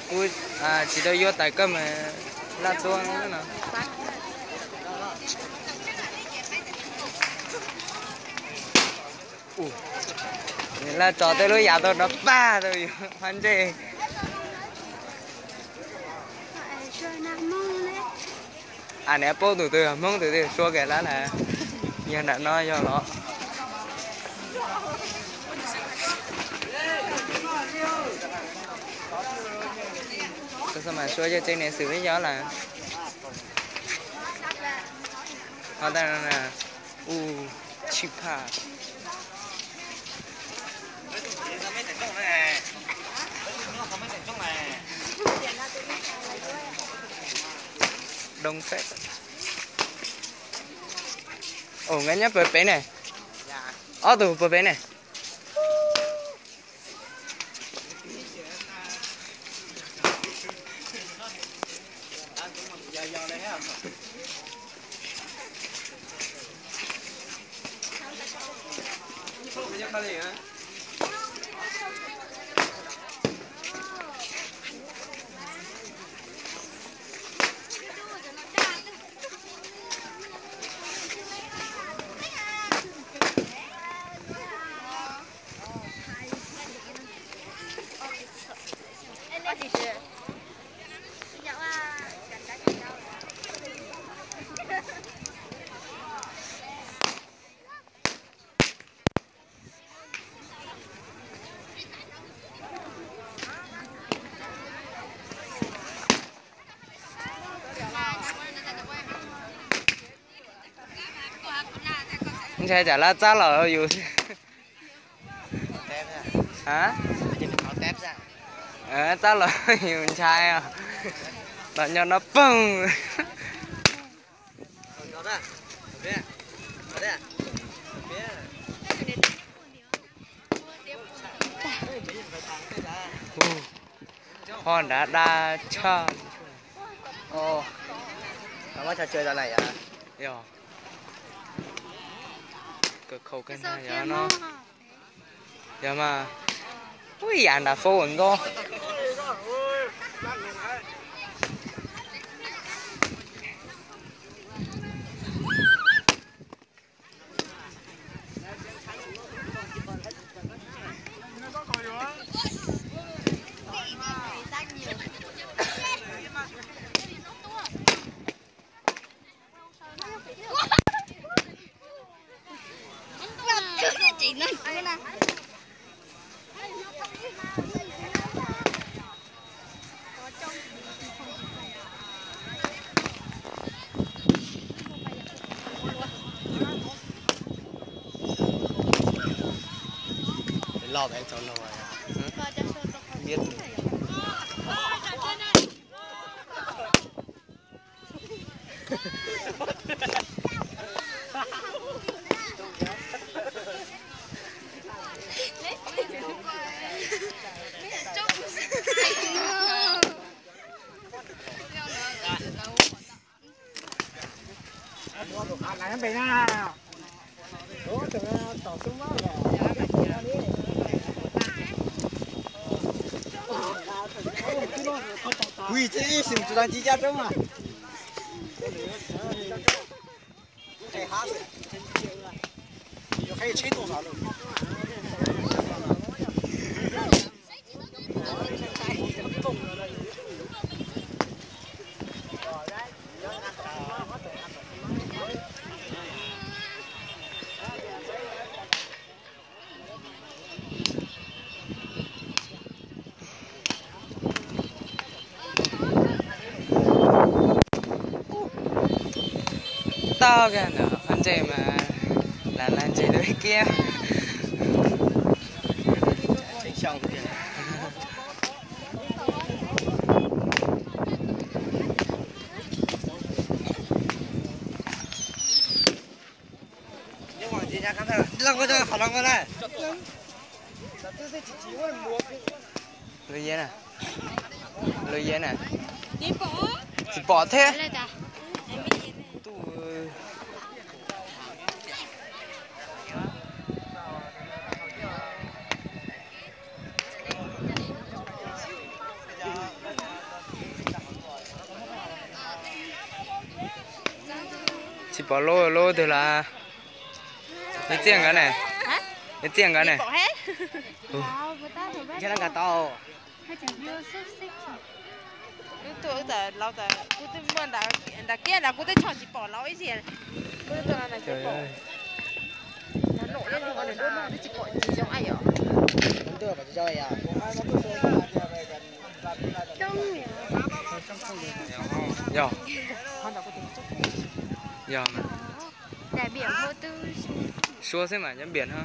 Kuv tsis tau yuav tais koj mas laj tuaj no. Laj tso tej lub yam tau rov pag tau yus hab ntsej. A, niam paub tus twg Hmoob tus twg suav kiag lawm na. Yog nram no yog los. Koj xav mas suav yog tsev niam xwm ib yog lawm. Ho tab no na, u, tshij phaj. Doo fab. Ua, nkawd nyob puag pem ne. Ob tug puag pem ne. Ntshai tsam lawv txab los yus. Txab los yus ntshai os. Los nyob no poog. Ho nrad dab tshaj. Yog, khaus kawg yog no. Yog mas, ib yam nram fab ntxov. Loj es tau no. Ui, tsis tus dab tsi cab roob mas. Tau kawg ntawm qhov ntses mas lam lag ntses dua kiag. Lub yeb na, lub yeb na, tsis pom thiab. Pom lub lub twg los? Nws txiaj nkawd ne. Nws txiaj nkawd ne. Nram kiab nrad kuv twb tshoj tsis pom laus ib yam. Yog, yog mas. Suav xwb mas nyob npias no.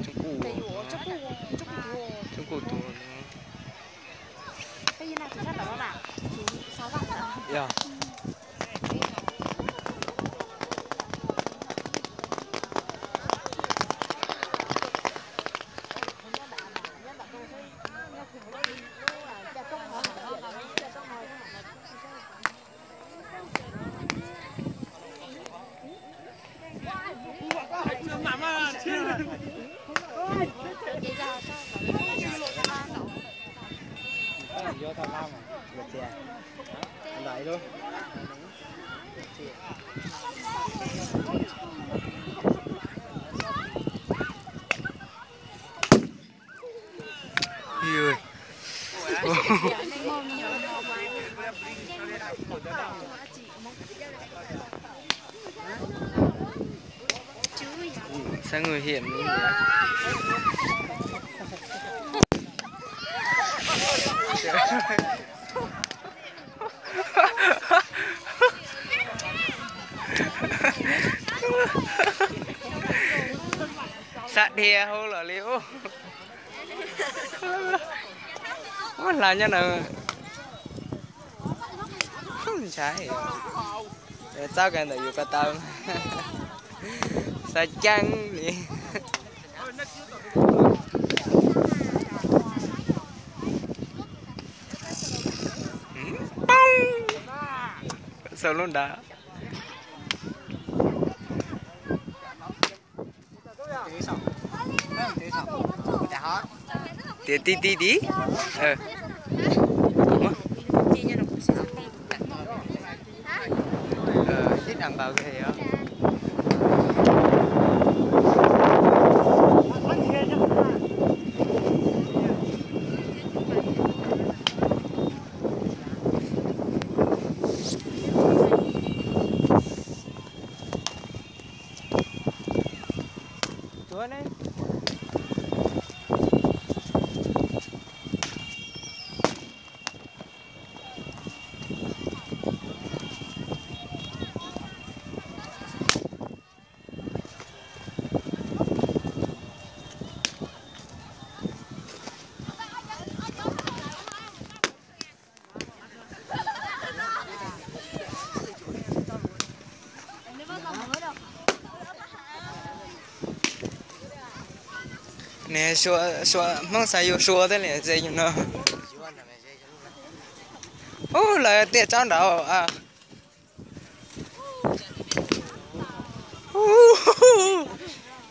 Tsoom kuj, tsoom kuj tuag. Yog. Sab nguy hiểm. Sab dhia hauv los li ub. Ua hla nyob na. Ntshai, txob kiag ntawm yus ko taw. Xav ceeb li. Poob, sau lub nrad. Tias ti ti ti. Tib dam npaum kawg os. Tuav ne. Nws Suav, Suav, Hmoob xav yuav Suav thiab li ze yus no. Ub, lawv tiaj tsob nraud.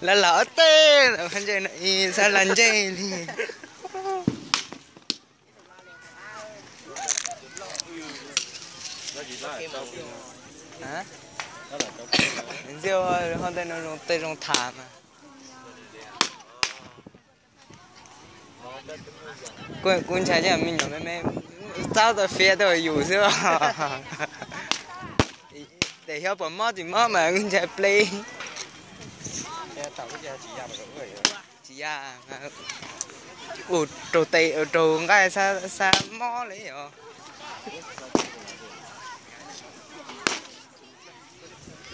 Lawv lam ob teg, xab las ntseg li. Ntxiv, hov ntej no zoo tej zoo tham mas. Kuv ntshai cov me nyuam me me txav tau fiav tau yus xwb. Tes xyov puas mob tsis mob mas kuv ntshai plig. Tsis ya, ua raug tes ua raug nqaij xab mob li os.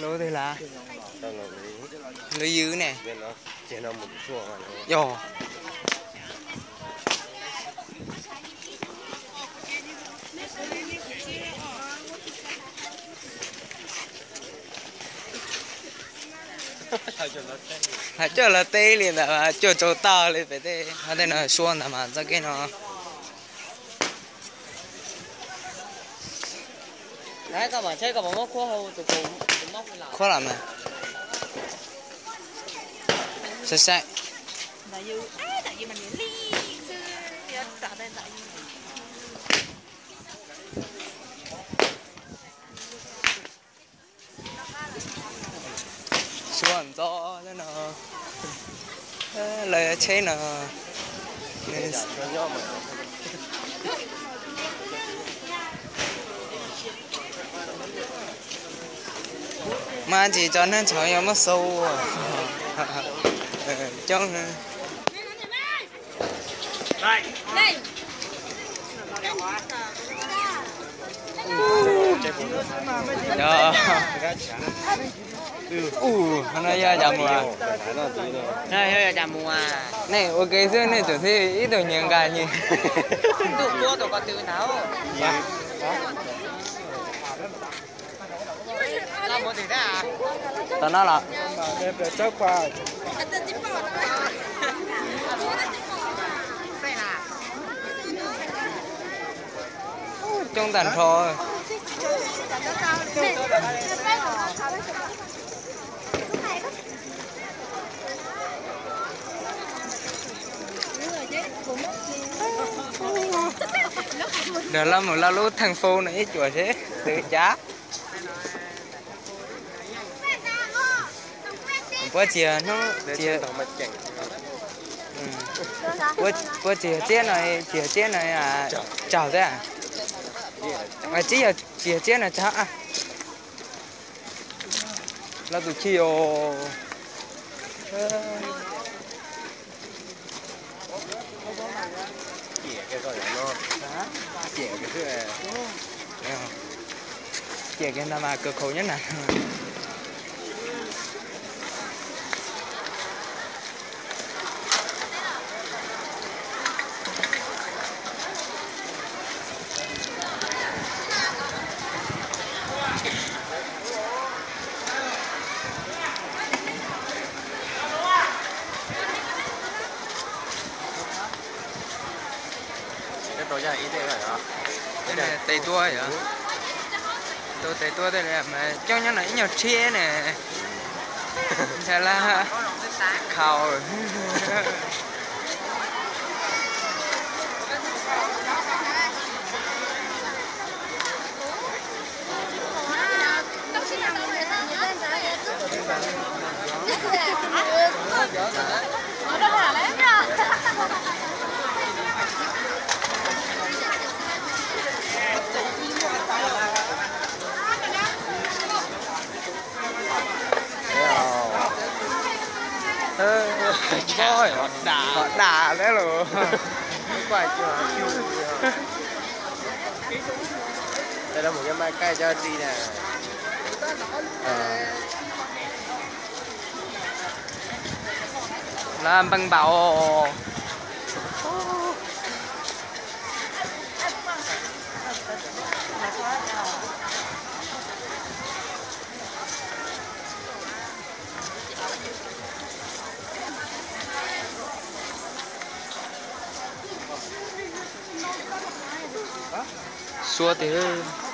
Lub twg las? Lub ywg ne. Yog. Hais coj los teb li ntawd, coj tsaus tag li pem tej, tej no Suav ntag mas txoj kev no. Khuab los mas. Saib saib. Txo no, lawv tsheb no. Mas tsis tso neeg tshauv yog muab xau coob. Ua, no yog cas mus? Nej ua ke xwb nej tseem thiaj ib tug nyias nqa nyias. Tom no los? Coob tag nrho. Nrog lawv mus lawv lub theej fu no ib cuam seb twv cas. Puab txiag hnub txiag, puab txiag txiab no, txiag txiab no tsaug thiab. Tsis yog txiag txiab no tsaug. Lawv tus chij os. Ciam kiag ntag mas kawg khaus nyob na. Tes tua yog, tus tes tua tej li mas coob nyob no ib nyuag tshiab ne. Ntshai lab khaus. Dam, dam thiab los. Lawv npeej npaum. Xua tiag.